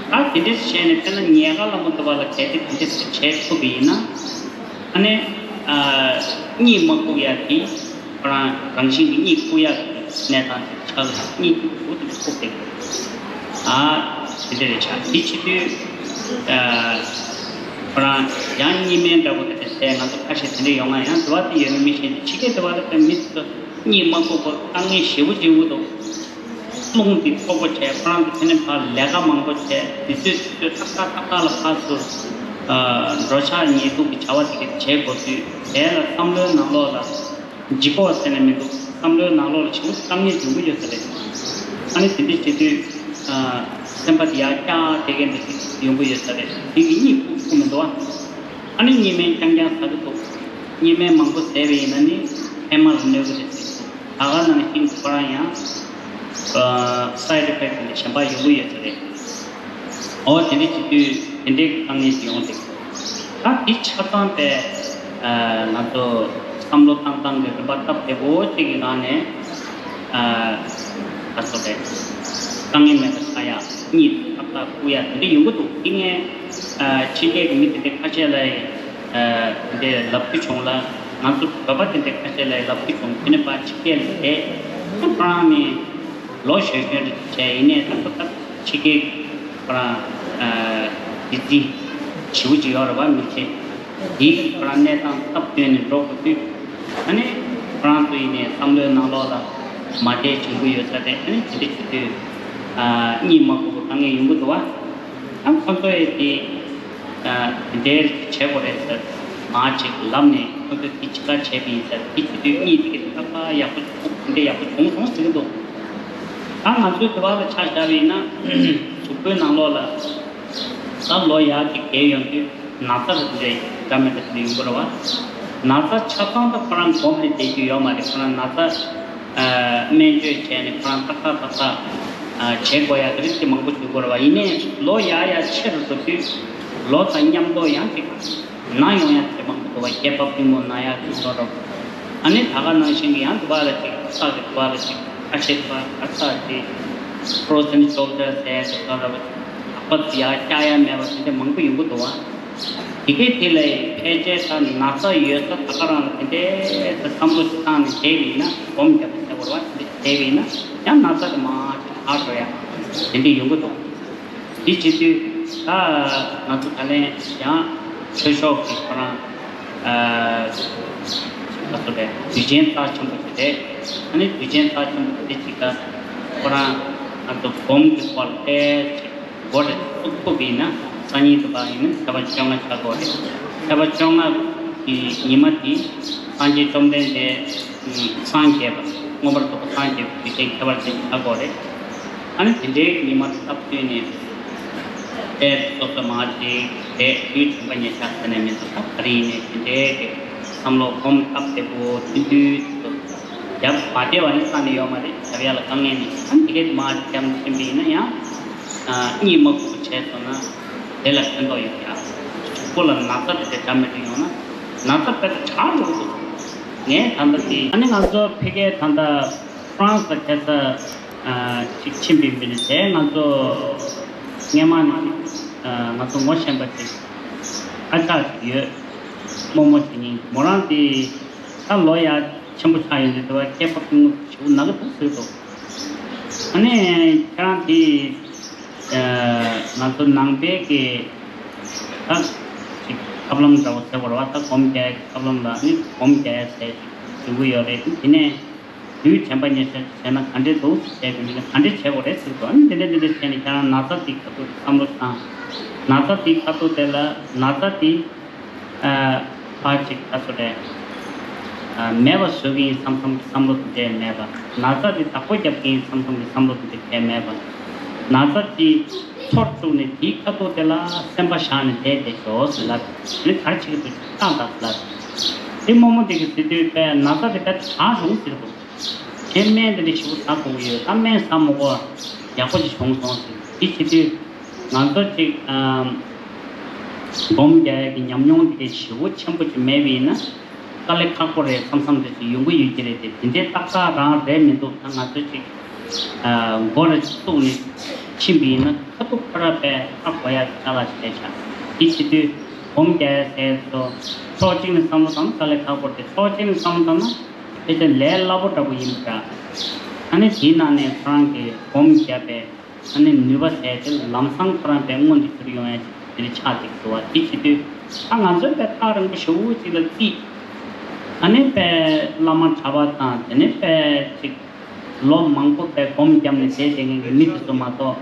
ད་དེ་འདྲ་བྱས་ནས་དཔེར་ན་ཉལ་ཁ་ལ་མ་འདུག་པ་ལ་གལ་ཏེ་དེ་འདྲ་བྱས་ཐུབ་པ་ཡིན་ན། ཨ་ནི་ཨ་གཉིད་མ་ཁུག་ཡ་དེ། ཁོ་རང་རང་བཞིན་གྱིས་གཉིད་ཁུག་ཡག་གི་གནས་སྟངས་ཅིག་ཆགས་ཡོད། གཉིད་ཁུག་ཁུག་དེ་ཁུག་དེ། ཨ་དེ་འདྲ་རེད་ཆགས། དེ་བྱེད་དུས་ཨ་ཁོ་རང་ཡང་གཉིད་སྨན་འདྲ་པོ་དེ་འདྲ་བཟས། ང་ཚོ་ཁ་ཤས་དེ་འདྲ་ཡོང་ང་། ཡང་དྲི་བ་དེ་ཡོད་ན་མི་ཤེས་ཏེ། ཕྱི་རྒྱལ་དུ་བ་ལ་དཔེ་མི་ཚོ་གཉིད་མ་ཁུག་པར་དཀའ་ངལ་ཞེ་པོ་ཅིག་ཡོང་གི་འདུག་རླུང་དེ་མཐོ་པོ་བྱས། ཁོ་རང་གི་དེ་ནས་ཕར་ལས་ཀ་མང་པོ་བྱས། དུས་ཚོད་དུས་ཚོད་ཏག་ཏག་ཏག་ཏག་ལ་ཕར་ཚུར་ཨ་འགྲོ་འཆག་ཉལ་འདུག་གི་བྱ་བ་དེ་ག་བྱེད་དགོས་དུས། དེ་ལ་བསམ་བློའི་ནང་ལོགས་ལ། ལྗིད་ཁོག་ཟེར་ནས་མི་འདུག་བསམ་བློའི་ནང་ལོགས་ལ་ཞེ་པོ་དཀའ་ངལ་ཡོང་གི་ཡོད་ས་རེད། ཨ་ནི་དེ་འདྲ་བྱེད་དུས་ཨ་སེམས་པ་དེ་ཡར་བཀྱག་བསྡད་མཁན་དེ་ཞིག་ཡོང་གི་ཡོད་ས་རེད། དེ་གི་གཉིད་ཁུག་ཁུག་མི་འདུག་བ། ཨ་ནི་གཉིད་སྨན་རྐྱང་རྐྱང་ཟ་གི་འདུག་གཉིད་སྨན་མང་པོ་ཟས་པ་ཡིན་ན་ནི་ཧེ་མ་ལ་གནོད་གི་རེད་ཟེར་གི་འདུག་ད་ག་ནང་བཞིན་ཁོ་རང་ཡང་ཨ་side effect་དེ་འདྲ་གཞན་པ་ཡོང་གི་ཡོད་ས་རེད། འོ་དེ་འདྲ་བྱེད་དུས་དེ་འདྲའི་དཀའ་ངལ་ཞིག་ཡོང་སྲིད། ད་དེ་ཆ་ཚང་པའི་ཨ་ང་ཚོ་བསམ་བློ་བཏང་སྟངས་ཀྱི་རིམ་པ་སྟབས་བདེ་པོ་ཅིག་གི་ནང་ནས། ཨ་ད་སོ་པའི་དཀའ་ངལ་མེད་པ་ཆགས་ཡ། གཉིད་ཏག་ཏག་ཁུག་ཡ་དེ་འདྲ་ཡོང་གི་འདུག་དེ་ངས་ཨ་ཕྱི་རྒྱལ་གྱི་མི་དེ་འདྲ་ཁ་ཤས་ལ་ཨ་དེ་འདྲ་ལབ་རྒྱུ་བྱུང་ལ། ང་ཚོ་བོད་པ་དེ་འདྲ་ཁ་ཤས་ལ་ལབ་རྒྱུ་བྱུང་། དེ་ནས་ཕར་ཕྱི་རྒྱལ་ལ་བསྡད། ཁོ་རང་ནི་ལོ་གཞོན་གཞོན་རེད་བྱས། ཡིན་ནའི་ད་ཁོ་ད་ཕྱི་རྒྱལ་ཁོ་རང་ཨ་བདེ་སྐྱིད་ཞེ་པོ་ཅིག་ཡོད་རེད་བ། མི་ཚེ་འདི་ཁོ་རང་གནས་སྟངས་སྟབས་བསྟུན་ནས་འགྲོ་དགོས་དུས། ཨ་ནི་ཁོ་རང་ཚོ་ཡིན་ནའི་བསམ་བློའི་ནང་ལོགས་ལ་མ་བདེ་བྱུང་གི་ཡོད་ས་རེད། ཨ་ནི་དེ་འདྲ་བྱེད་དུས་ཨ་གཉིད་མ་ཁུག་པའི་དཀའ་ངལ་ཡོང་གི་འདུག་བ། ཨ་ཁོ་ཚོ་ཡིས་དེ་ཨ་དེ་འདྲའི་བྱེད་དགོས་རེད་ཟེར་མར་ཅིག་ལབ་ནས། ཁོ་ཚོས་དེ་ཅི་ག་བྱས་པ་ཡིན་ཟེར། དེ་བྱེད་དུས་གཉིད་དེ་གི་ཏག་ཏག་ཡག་པོ་ཁུག་དེ་འདྲ་ཡག་པོ་བྱུང་སོང་ཟེར་གི་འདུག་ད་ང་ཚོའི་དུ་བ་ལ་ཆ་བཞག་པ་ཡིན་ན། གཟུགས་པོའི་ནང་ལོགས་ལ་ད་ལོ་ཡར་གྱི་རྒས་ཡོང་དུས་ན་ཚ་རེ་རེ་འདྲ་མི་འདྲ་དེ་འདྲ་ཡོང་གི་རེད་བ། ན་ཚ་ཆ་ཚང་ད་ཁོ་རང་སྒོམ་ནས་བསྡད་རྒྱུ་ཡོད་མ་རེད། ཁོ་རང་ན་ཚ་ཨ་སྨན་བཅོས་བྱས་ནས་ཁོ་རང་ཏག་ཏག་ཏག་ཏག་ཨ་བྱེད་དགོས་ཡག་གི་རིགས་དེ་མང་པོ་ཞིག་ཡོད་རེད་བ། ཡིན་ནའི་ལོ་ཡར་ཡར་ཆེ་རུ་འགྲོ་དུས་ལོ་དང་མཉམ་པོ་ཡང་ཅིག་ན་ཡོང་ཡག་དེ་མང་པོ་འདུག་བ། སྐེད་པ་པུས་མོ་ན་ཡག་གི་བཟོ་འདྲ་བོ། ཨ་ནི་ད་ག་ནང་བཞིན་གྱི་ཡང་དུ་བ་ལ་ཅིག་ས་གི་དུ་བ་ལ་ཅིག་ཁ་ཤས་དུ་བ་ཁ་ས་དེ་frozen shoulder་ཟེར་ཡག་གི་བཟོ་འདྲ་བོ། ལག་པ་དེ་ཡར་བཀྱག་ཡ་མེད་པ་དེ་འདྲ་མང་པོ་ཡོང་གི་འདུག་བ། དེ་གའི་དེ་ལ་ཕལ་ཆེར་ད་ན་ཚ་ཡོད་ས་ད་ག་རང་ལ་དེ་འདྲའི་ད་བསམ་བློ་ཞིག་བཏང་ནས་བསྡད་པ་ཡིན་ན། སྒོམ་བརྒྱབ་ནས་བསྡད་དགོས་རེད་བ། དེ་འདྲ་བསྡད་པ་ཡིན་ན་ཡང་ན་ཚ་དེ་མར་ཅིག་ཧ་འགྲོ་ཡ་དེ་འདྲ་ཡོང་གི་འདུག་དེ་བྱེད་དུས་ད་ང་ཚོ་ད་ལན་ཡང་ཆོས་ཕྱོགས་ཀྱི་ཁོ་རང་ཨ་ང་ཚོ་རེད། དུས་ཆེན་རྩ་ཆེན་པོ་དེ་རེད། ཨ་ནི་དུས་ཆེན་རྩ་ཆེན་པོ་དེ་གཅིག་ད་ཁོ་རང་ང་ཚོ་སྒོམ་གྱི་སྐོར་ལ་ཏོག་ཙམ་མགོ་རེ་ཚུགས་ཐུབ་པ་ཡིན་ན། སང་ཉིན་དུ་བ་ཡིན་ན་ཚེས་པ་བཅོ་ལྔ་ཆགས་ཀྱི་ཡོད་རེད། ཚེས་པ་བཅོ་ལྔ་གི་ཉི་མ་དེ་སངས་རྒྱས་བཅོམ་ལྡན་འདས་སངས་རྒྱས་པ། མངོན་པར་རྫོགས་པ་སངས་རྒྱས་པའི་དུས་ཆེན་ཁྱད་པར་ཅན་ཆགས་ཀྱི་ཡོད་རེད། ཨ་ནི་དེ་འདྲའི་ཉི་མ་དེ་སྟབས་བསྟུན་ནས་དཔེ་སོ་སོ་མ་བྱེད་དེ་དུས་དྲན་པ་ཉེ་ཆར་ཟེར་ནས་མི་འདུག་ད་ག་རེ་ཡིན་ནའི་དེ་འདྲའི་གི་བསམ་བློ་སྒོམ་སྟབས་བདེ་པོ་ཐུན་ཐུན་དུ་རྒྱབ་མ་བདེ་བ་ནི་རྩ་ནས་ཡོད་མ་རེད། རྒྱབ་ཡ་ལ་དཀའ་ངལ་ནི། ཨ་ནི་དེ་གས་མ་རྒྱབ་ཕྱིན་པ་ཡིན་ན་ཡང་གཉིད་མ་ཁུག་པ་བྱས་སོང་ན་དེ་ལ་ཕན་ཐོགས་ཡོད་ཀྱི། ཁོ་ལ་ན་ཚ་དེ་འདྲ་འདྲ་མི་འདྲ་ཡོང་ན་ན་ཚ་དཔེ་དྲག་འགྲོ་གི་འདུག་ངས་ད་ལྟ་དེ་ཨ་ནི་ང་ཚོ་ཕ་གིའི་ད་ལྟ་ཧྥ་རན་སི་ལ་ཁ་སང་ཅིག་ཕྱིན་པའི་མི་ནི་དེ་ང་ཚོ་སྔས་མ་ནས་ང་ཚོ་ངོ་ཤེས་པ་ཅིག་ཨ་ཅག་ཅིག་ཡོད། རྨོ་མོ་ཅིག་ཡིན། མོ་རང་དེ་ད་ལོ་ཡ་ཆེན་པོ་ཆགས་ཡོང་དུས་དེ་བ་སྐྱེས་པ་ཀུན་ཞེ་པོ་ན་གི་འདུག་ཟེར་འདུག་ཨ་ནི་ཁྱེད་རང་དེ་ང་ཚོ་ནང་པའི་གི་ད་ཅིག་ཐབས་ལམ་འདྲ་བོ་ཟེར་བ་རེད་བ། ད་སྒོམ་རྒྱག་ཡ་གི་ཐབས་ལམ་ལ་ནི་སྒོམ་རྒྱག་ཡ་ཟེར་ཞིག་ཞུ་གི་ཡོད་རེད། དེ་ནས་ལུས་དྲན་པ་ཉེར་ཞག་བྱས་ན་ག་འདྲས་འདུག་ཟེར་དུས་ནི་ག་འདྲས་བྱེད་དགོས་རེད་ཟེར་དུས། ཨ་ནི་འདི་འདྲས་འདི་འདྲས་བྱས་ནས་ཁྱེད་རང་ན་ཚ་དེ་ག་ཚོད་བསམ་བློ་བཏང་། ན་ཚ་དེ་ག་ཚོད་དེ་ལ་ན་ཚ་དེ་ཕར་ཅིག་ག་ཚོད་རེད། མེད་པ་བཟོ་གི་ཡིན་བསམ་བསམ་གྱི་བསམ་བློ་དེ་འདྲས་མེད་པ། ན་ཚ་དེ་བདག་པོ་རྒྱབ་ཀྱི་ཡིན་བསམ་བསམ་གྱི་བསམ་བློ་དེ་འདྲས་གང་ཡང་མེད་པ། ན་ཚ་དེ་ཚོར་བཅུག་ནས་དེའི་ཁ་ཐོག་དེ་ལ་སེམས་པ་བཞག་ནས་བསྡད་བསྡད་ཤོག་ཟེར་ལབ། ཨ་ནི་ག་རེ་བྱེད་ཀྱི་འདུག་ཏག་ཏག་ལབ། དེ་རྨོ་མོ་དེ་གིས་ཟེར་དུས་པས་ན་ཚ་དེ་དཔེ་དྲག་རུང་ཟེར་གོ། ཁྱེད་སྨན་དེ་འདྲ་ཞིག་ཟ་དགོས་ཀྱི་ཡོད། ད་སྨན་ཟ་མ་དགོས། ཡག་པོ་ཞིག་བྱུང་སོང་ཟེར། དེ་བྱེད་དུས་ང་ཚོ་ཅིག་ཨམ། སྒོམ་རྒྱག་ཡ་གི་ཉམས་མྱོང་དེ་འདྲ་ཞེ་པོ་ཆེན་པོ་ཅིག་མེད་པ་ཡིན་ན་དཀའ་ལས་ཁག་པོ་རེད་བསམ་བསམ་དེ་ཅིག་ཡོང་གི་ཡོད་ཀྱི་རེད་དེ། དེ་འདྲའི་ཏག་ཏག་རང་རེད་མི་འདུག་ད་ང་ཚོ་ཅིག་ཨ། མགོ་རེ་བཙུགས་ནས་ཕྱིན་པ་ཡིན་ན་ཁ་ཐུག་ཁོ་ར་པས་ཧ་གོ་ཡ་གི་ཅ་ལག་ཅིག་རེད་ཤག་དེ་བྱེད་དུས་སྒོམ་རྒྱག་ཡ་ཟེར་ཚོ་ཕྱོགས་གཅིག་ནས་བསམ་བློ་བཏང་ན་དཀའ་ལས་ཁག་པོ་རེད་དེ། ཕྱོགས་གཅིག་ནས་བསམ་བློ་བཏང་ན་ཕལ་ཆེར་ལས་སླ་པོ་འདྲ་པོ་ཡིན་པ་འདྲ། ཨ་ནི་དེའི་ནང་ནས་ཁོ་རང་གིས་སྒོམ་བརྒྱབ་པས་ཨ་ནི་ནུས་པ་ཟད་དེ་ལམ་སང་ཁོ་རང་པའི་མངོན་དུ་གྱུར་ཡོང་ཡ་ཅིག་དེ་འདྲ་ཆགས་ཀྱི་འདུག་བ། དེ་བྱེད་དུས་ད་ང་ཚོའི་པའི་ཐག་རིང་པོ་ཞེ་པོ་ཅིག་ལ་བརྩིས། ཨ་ནི་པའི་བླ་མ་གྲྭ་པ་དང་དེ་ནས་པའི་ཅིག་ལོ་མང་པོ་པའི་སྒོམ་བརྒྱབ་ནས་བསྡད་བསྡད་མཁན་གྱི་མི་དེ་ཚོ་མ་གཏོགས་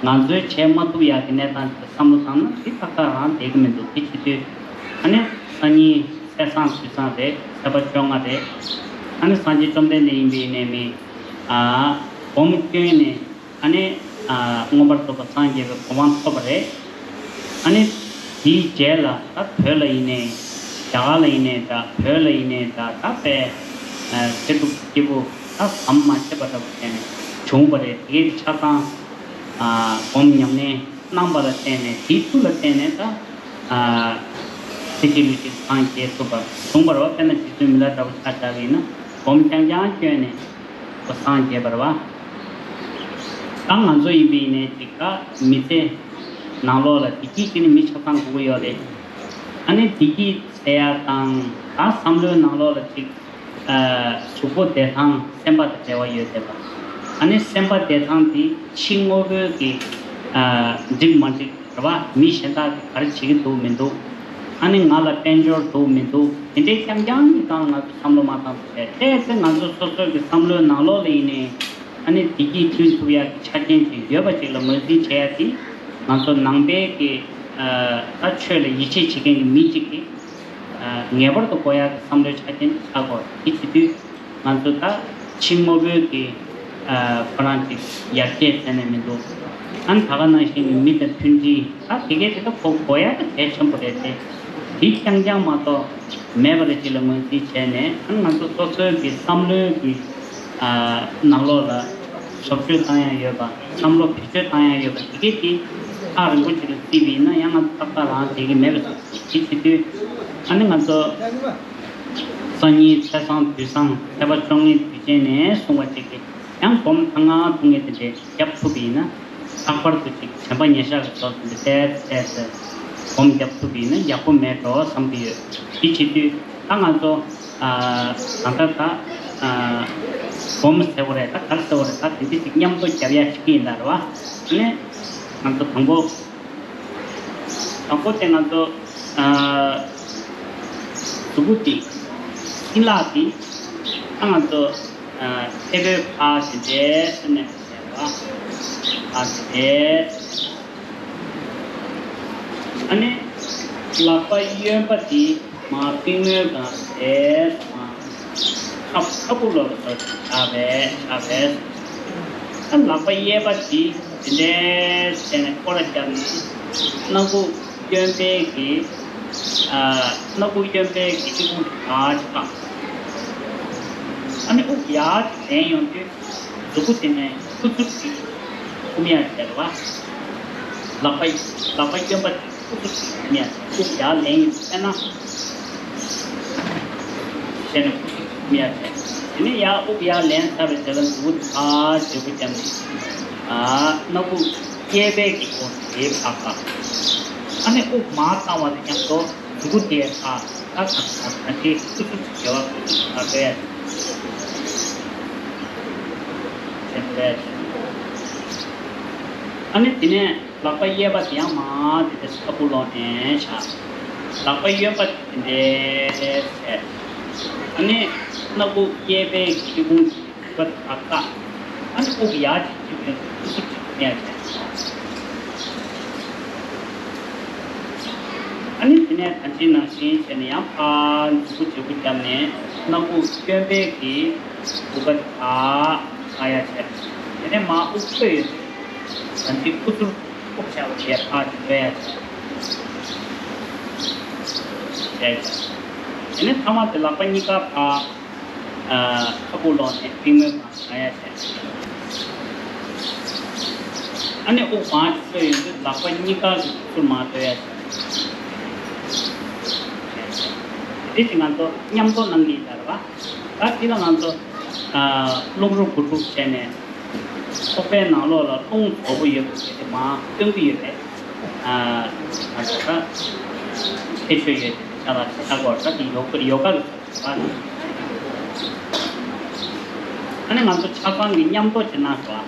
ང་ཚོའི་བྱེད་མ་ཐུབ་ཡག་གི་གནས་སྟངས་དེ་བསམ་བློ་བཏང་ན་དེ་ཏག་ཏག་རང་བསྡད་ཀྱི་མི་འདུག་དེ་བྱེད་དུས་ཨ་ནི་སང་ཉིན་ཚེས་བཟང་དུས་བཟང་རེད། ཚེས་པ་བཅོ་ལྔ་རེད། ཨ་ནི་སངས་རྒྱས་བཅོམ་ལྡན་འདས་ཡིན་པའི་ནས་མི་ཨ་སྒོམ་སྐྱོན་ནས་ཨ་ནི་ཨ་མངོན་པར་རྫོགས་པར་སངས་རྒྱས་པའི་གོ་འཕང་ཐོབ་པ་རེད། ཨ་ནི་དེའི་རྗེས་ལ་ད་བོད་ལ་ཡིན་ནའི་རྒྱ་གར་ལ་ཡིན་ནའི་འདྲ། བོད་ལ་ཡིན་ནའི་འདྲ། ད་པའི་ཨ་ཚེ་སྒྲུབ་སྐྱེས་བུ་ད་ཟམ་མ་ཆད་པ་འདྲ་པོ་བྱས་ནས་བྱུང་བ་རེད། དེ་གའི་ཆ་ཚང་ཨ་སྒོམ་ཉམས་ལེན་གནང་བ་ལ་བརྟེན་ནས་དེའི་མཐུ་ལ་བརྟེན་ནས་ད་ཨ་ཚེ་གཅིག་ལུས་གཅིག་སངས་རྒྱས་ཐུབ་པ་བྱུང་བ་རེད་བ། དཔེར་ན་རྗེ་བཙུན་མི་ལ་འདྲ་པོ་ཆ་བཞག་པ་ཡིན་ན་སྒོམ་རྐྱང་རྐྱང་བསྐྱོན་ནས་ཁོ་སངས་རྒྱས་པ་རེད་བ། ད་ང་ཚོ་ཡིན་པ་ཡིན་ནའི་ཅིག་ད་མི་ཚེ་ནང་ལོགས་ལ་བདེ་སྐྱིད་ཅིག་ནི་མི་ཆ་ཚང་དགོས་ཀྱི་ཡོད་རེད། ཨ་ནི་བདེ་སྐྱིད་ཟེར་ཡ་དང་ད་བསམ་བློའི་ནང་ལོགས་ལ་ཅིག་ཨ་གཟུགས་པོ་བདེ་ཐང་སེམས་པ་དང་འབྲེལ་བ་ཡོད་བསྡད་པ། ཨ་ནི་སེམས་པ་བདེ་ཐང་དེ་ཕྱི་དངོས་པོའི་གི་ཨ་འགྲིག་མ་འགྲིག་རེད་བ། མི་གཞན་དག་གིས་ག་རེ་བྱེད་ཀྱི་འདུག་མི་འདུག་ཨ་ནི་ང་ལ་དཔལ་འབྱོར་འདུག་མི་འདུག་དེ་འདྲའི་རྐྱང་རྐྱང་གི་སྒང་ལ་ང་ཚོ་བསམ་བློ་མ་བཏང་བ་བྱས། ཏོག་ཙམ་ང་ཚོ་སོ་སོའི་གི་བསམ་བློའི་ནང་ལོགས་ལ་ཡིན་ནའི་ཨ་ནི་བདེ་སྐྱིད་བསྐྲུན་ཐུབ་ཡག་གི་ཆ་རྐྱེན་ཅིག་ཡོད་པ་ཅིག་ལ་ངོས་འཛིན་བྱེད་ཡག་དེ་ང་ཚོ་ནང་པའི་གི་ཨ་ད་ཆོས་ལ་ཡིད་ཆེས་བྱེད་མཁན་གྱི་མི་གཅིག་གིས་ཨ་ངེས་པར་དུ་དགོས་ཡག་གི་བསམ་བློའི་ཆ་རྐྱེན་ཆགས་དགོས། དེ་བྱེད་དུས་ང་ཚོ་ད་ཕྱི་དངོས་པོའི་གི་ཨ་ཁོ་རང་ཅིག་ཡར་རྒྱས་ཟེར་ནས་མི་འདུག་ཨ་ནི་ད་ག་ནང་བཞིན་གྱི་མི་དང་མཐུན་སྒྲིལ་ད་དེ་གའི་དེ་ད་གོ་དགོས་ཡག་གི་གལ་ཆེན་པོ་རེད་དེ། དེ་རྐྱང་རྐྱང་མ་གཏོགས་མེད་པ་རེད་ཅིག་ལ་ངོས་འཛིན་བྱས་ནས། ཨ་ནི་ང་ཚོ་སོ་སོའི་གི་བསམ་བློའི་གི་ཨ་ནང་ལོགས་ལ་བཟོ་བཅོས་བཏང་ཡག་ཡོད་པ། བསམ་བློ་བེད་སྤྱོད་བཏང་ཡག་ཡོད་པ་དེ་གའི་དེ་ཐག་རིང་པོ་ཅིག་ལ་བརྩིས་པ་ཡིན་ན་ཡང་ང་ཚོ་ཏག་ཏག་རང་བསྡད་ཀྱི་མེད་པ་བཟོ་དེ་བྱེད་དུས་ཨ་ནི་ང་ཚོ་སང་ཉིན་ཚེས་བཟང་དུས་བཟང་ཚེས་པ་བཅོ་ལྔའི་དུས་ཆེན་ནས་བཟུང་བ་ཅིག་གི་ཡང་སྒོམ་ཐང་ང་ཐུང་ངེ་དེ་འདྲའི་རྒྱབ་ཐུབ་པ་ཡིན་ན། ལྷག་པར་དུ་ཅིག་དྲན་པ་ཉེར་བཞག་གི་ཐོག་ཏུ་འདི་ཏོག་ཙམ་སྒོམ་རྒྱབ་ཐུབ་པ་ཡིན་ན་ཡག་པོ་མེད་འགྲོ་བསམ་གྱི་ཡོད། དེ་བྱེད་དུས་ད་ང་ཚོ་ཨ་ད་ལྟ་ད་ཨ་སྒོམ་ཟེར་བ་རེད། ད་ག་རེ་ཟེར་བ་རེད། ད་དེ་འདྲ་ཅིག་མཉམ་དུ་རྒྱབ་ཡག་བྱེད་ཀྱི་ཡིན་ད་རེད་བ། ཨ་ནི་ང་ཚོ་དང་པོ་དང་པོ་དེ་ང་ཚོ་ཨ་གཟུགས་པོ་དེ་སྲིན་ལག་དེ་ད་ང་ཚོ་ཨ་ཕེ་བོའི་ཕ་དེ་འདྲས་ཟེར་ནས། ཨ་དེ། ཨ་ནི་ལག་པ་གཡོན་པ་འདི་མ་པིང་མོའི་སྒང་དེ་མ་ཁ་ཁ་སྤུ་ལོག་ལ་བཞག་པས་བཞག་པས། ཨ་ལག་པ་གཡས་པ་འདི་དེ་འདྲའི་བྱས་ནས་སྐོར་ར་བརྒྱབ་ནས་སྣ་ཁུག་གཡོན་པའི་གི་ཨ་སྣ་ཁུག་གཡོན་པའི་གི་ཨི་ཁུང་ག་ཅིག་གང་། ཨ་ནི་དབུགས་ཡར་ཅིག་འདྲེན་ཡོང་དུས། གཟུགས་པོ་དེ་ནས་ཁུ་ཚུར་གཅིག་བསྐུམ་ཡག་བྱས་རེད་བ། ལག་པ་ལག་པ་གཡོན་པ་ ཁུ་ཚུར་གཅིག་བསྐུམ་ཡ་བྱས། དབུགས་ཡར་ལེན་ཡོང་དུས་ན། བྱས་ནས་ཁུ་ཚུར་གཅིག་བསྐུམ་ཡ་བྱས། དེ་ནས་ཡར་དབུགས་ཡར་ལེན་ཚར་བའི་རྗེས་ལ་མཛུབ་གུ་ཕར་བརྗེ་པོ་བརྒྱབ་ནས། ཨ། སྣ་ཁུག་གཡས་པའི་གི་སྒོ་དེའི་བར་ཁ། ཨ་ནི་དབུགས་མར་བཏང་བ་དང་མཉམ་དུ་མཛུབ་གུ་དེའི་ཁ། ད་གང་གང་གང་དེ་ཁུ་ཚུར་གཅིག་བརྗེ་བ། ཁུ་ཚུར་གཅིག་བརྗེ་བ་བྱས། བྱས་ནས། ཨ་ནི་དེ་ནས། ལག་པ་གཡས་པ་དེ་ཡང་མར་དེ་འདྲ་ས་ཁ་སྦུག་ལོག་ནས་བཞག། ལག་པ་གཡོན་པ་དེ་འདྲ་བྱས། ཨ་ནི་སྣ་ཁུག་གཡས་པའི་སྒོ་དེའི་བར་ཁ། ཨ་ནི་དབུགས་ཡར་གཅིག་གཅིག་ཡོད་དུས་ཁུ་ཚུར་གཅིག་བསྐུམ་ཡ་བྱས། ཨ་ནི་དེ་ནས་ད་ཅི་ནང་བཞིན་བྱས་ནས་ཡང་ཕར་མཛུབ་གུ་བརྗེ་པོ་བརྒྱབ་ནས་སྣ་ཁུག་གཡོན་པའི་གི་སྦུག་པ་དེ་ཕར་ཕར་ཡ་བྱས། དེ་ནས་མར་དབུགས་ཚུར་ཡོད་དུས། ད་ཅི་ཁུ་ཚུར་ཁུག་བྱ་བ་བྱས། ཕར་དེ་འགྲོ་ཡ་བྱས། བྱས། དེ་ནས་ཐ་མ་དེ་ལག་པ་གཉིས་ཀ་ཕར། ཨ། ཁ་སྦུག་ལོག་ནས་པུས་མོའི་བར་ན་ཡ་བྱས། ཨ་ནི་དབུགས་མར་ཚུར་ཡོང་དུས་ལག་པ་གཉིས་ཀ་གི་ཚུར་མར་འགྲོ་ཡ་བྱས། བྱས། དེ་བཞིན་ང་ཚོ་མཉམ་དུ་གནང་གི་ཡིན་ད་རེད་པ། ད་འདི་ལ་ང་ཚོ། ཨ། རླུང་རོ་དགུ་ཕྲུགས་བྱས་ནས། ཁོག་པའི་ནང་ལོགས་ལ་རླུང་རྫོབ་པོ་ཡོད་པ་དེ་མར་བཏོན་གྱི་ཡོད་པས། ཨ། ང་ཚོ་ད་ཁྱད་ཆོས་ཡོད་དེ་ཆ་ལ་ཆ་གོ་ད་དེ་ཡོ་ཡོ་ག་གི་ཚོགས་རེད་པ། ཨ་ནི་ང་ཚོ་ཆ་ཚང་གི་མཉམ་དུ་བྱེད་ན་འགྲོ།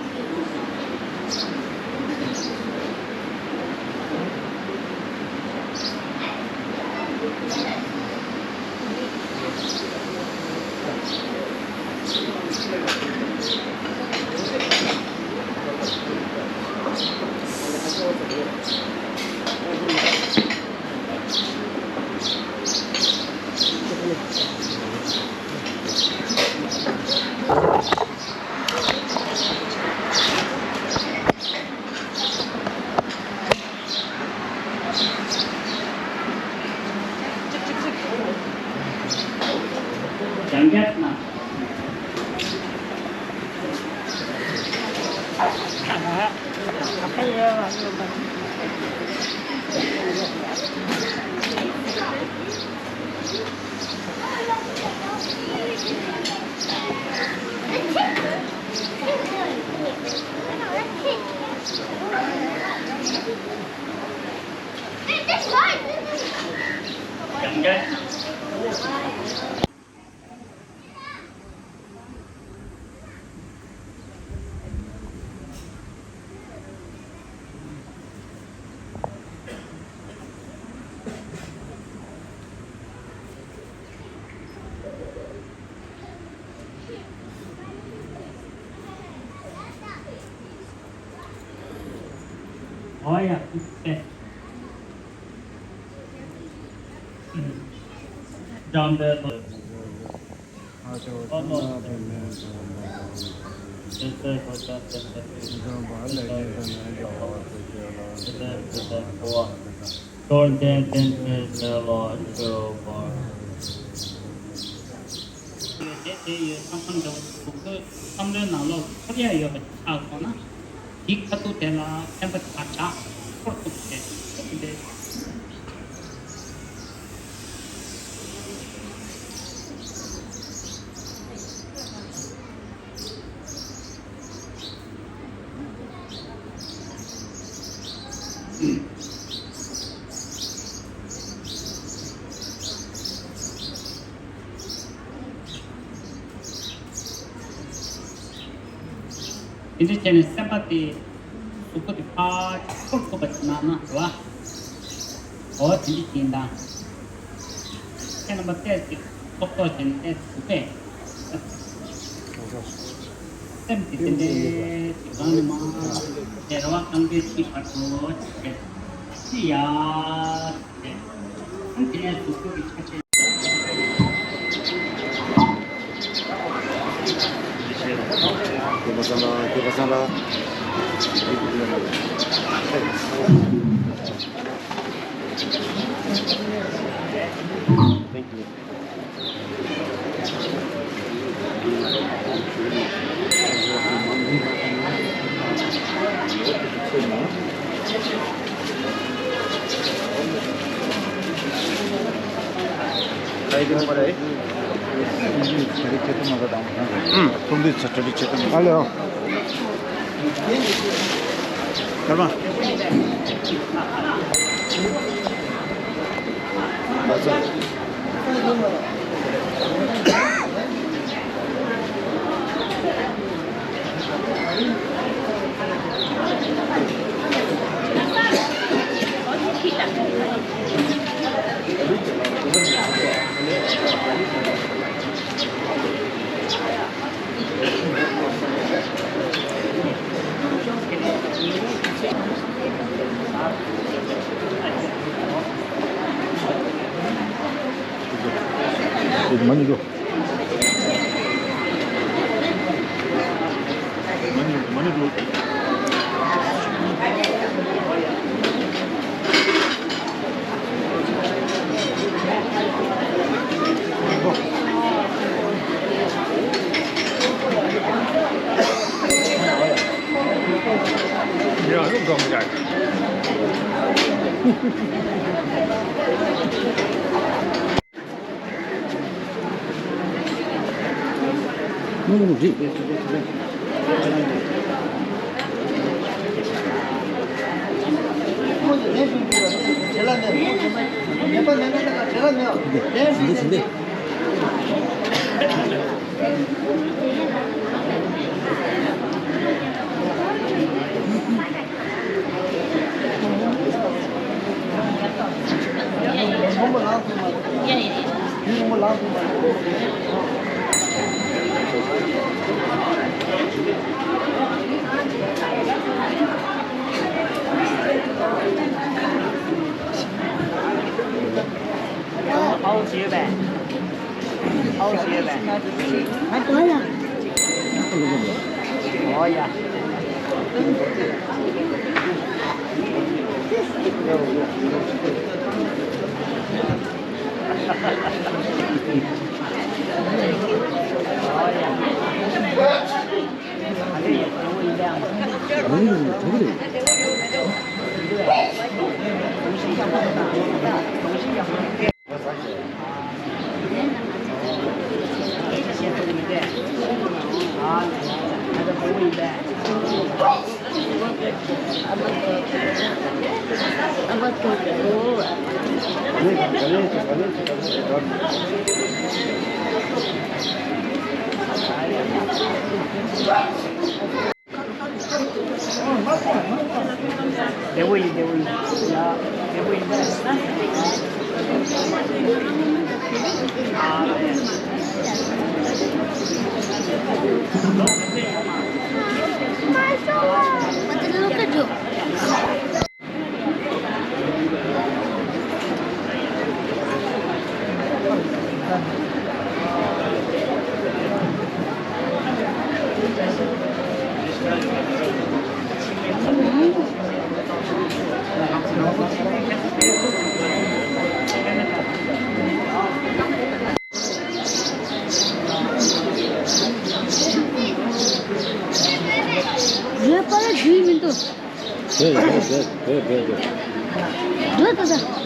ཡང་བསྐྱར་གནང་། ཨོ་ཡ། ཨུ་པེ། འཇམ་དཔལ། གཏོར་ལྡན་རྟེན་འབྲེལ་ལ་མཆོད་པར། ཡོད་དེ། དེ་ཡོད་བསམ་བསམ་འདྲ་བོ་འདུག་གི། བསམ་བློའི་ནང་ལོགས་འཁོར་ཡ་ཡོད་པ་ཆགས་སོང་ན། དེའི་ཁ་ཐུག་དེ་ལ་སེམས་པ་ཆགས་ཆགས་འཁོར་ཐུབ་བྱས་ཐུབ་འདེད། དེ་འདྲ་བྱས་ནས་སེམས་པ་དེ་གཟུགས་པོ་དེ་ཕར་འཁོར་ཐུབ་པ་ཞིག་གནང་ན་རེད་བ། འོ་དེ་འདྲ་ཡིན་ད། ཁྱེད་རྣམ་པ་ཏོག་ཙམ་ཏོག་ཏོག་བྱས་ནས་ཏོག་ཙམ་གཟུགས་པས། སེམས་དེ་དེ་འདྲའི་དེ་གང་ནས་མ་དེ་རེ་བ་གང་གའི་ཅིག་བར་དུ་བྱས་ཏེ་ཡ། Thank you. ཨུམ། ཐུང་དུས་ཚོད་ཁྲི་ཁྲི་ཆེ་ཐུང་། ཨ་ལེ། ཨོ། ཀརྨ། ཨའོ་བྱེད་པས། ཨའོ་བྱེད་པས། ཨོ་ཡ། བདེ་པོ་ཡིན། བདེ་པོ་ཡིན། ཡ། བདེ་པོ་ཡིན་པས། ཨ་ལས། Look at you. རོལ་པ་ལ་རྒྱུས་མི་འདུག་རེད་རེད་རེད་རེད་རེད། འགྲོ་ད་ད།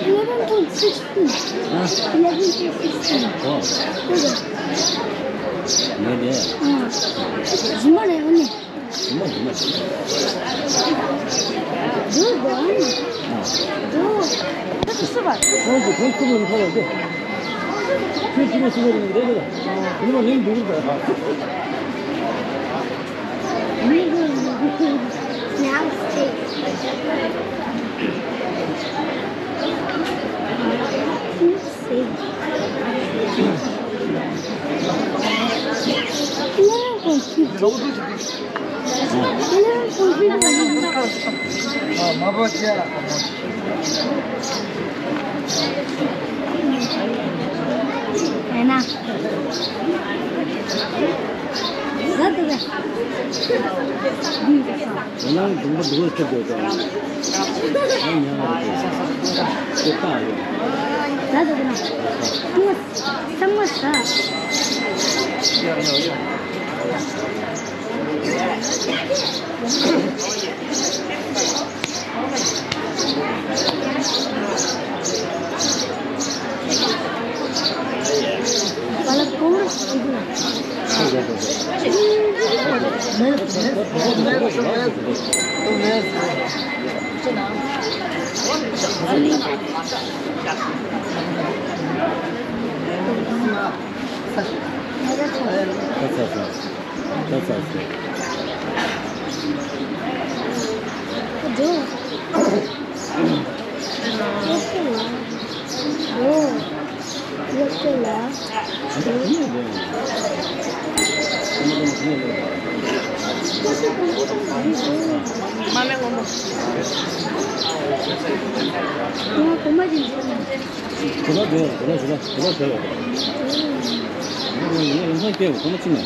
Eleven to sixteen. Eleven to sixteen. ཨ། རྫུན་མ་རེད་ཨ་ནི། རྫུན་མ་རྫུན་མ་རེད། རྫུན་རེད་ཨ་ནི། རྫུན། ད་དུ་སུ་བ། ཁོང་གིས་ཁོང་སུ་བ་ཁོ་རེད་དེ། ཁྱོད་ཁྱོད་སུ་བ་རེད་དེ་རེད། ཡིན་ནོ་ཡིན་འདུག་ད། Now stay. ཡང་ན་གདོང་པ་འདུག་ཐུབ་དགོས་དང་། ཡང་ཉང་རེད་དེ། དེ་ལྟ་རེད། ད་ད་ད་ད། ས་མོ་ས། མ་མེད་སྔོན་པོ། གོ་ལ་འགྲོ་གོ་ལ་འགྲོ་གོ་ལ་འགྲོ་ཡོད། ཡིན་ན་སྐྱེ་གོ་ལ་ཅི་ན།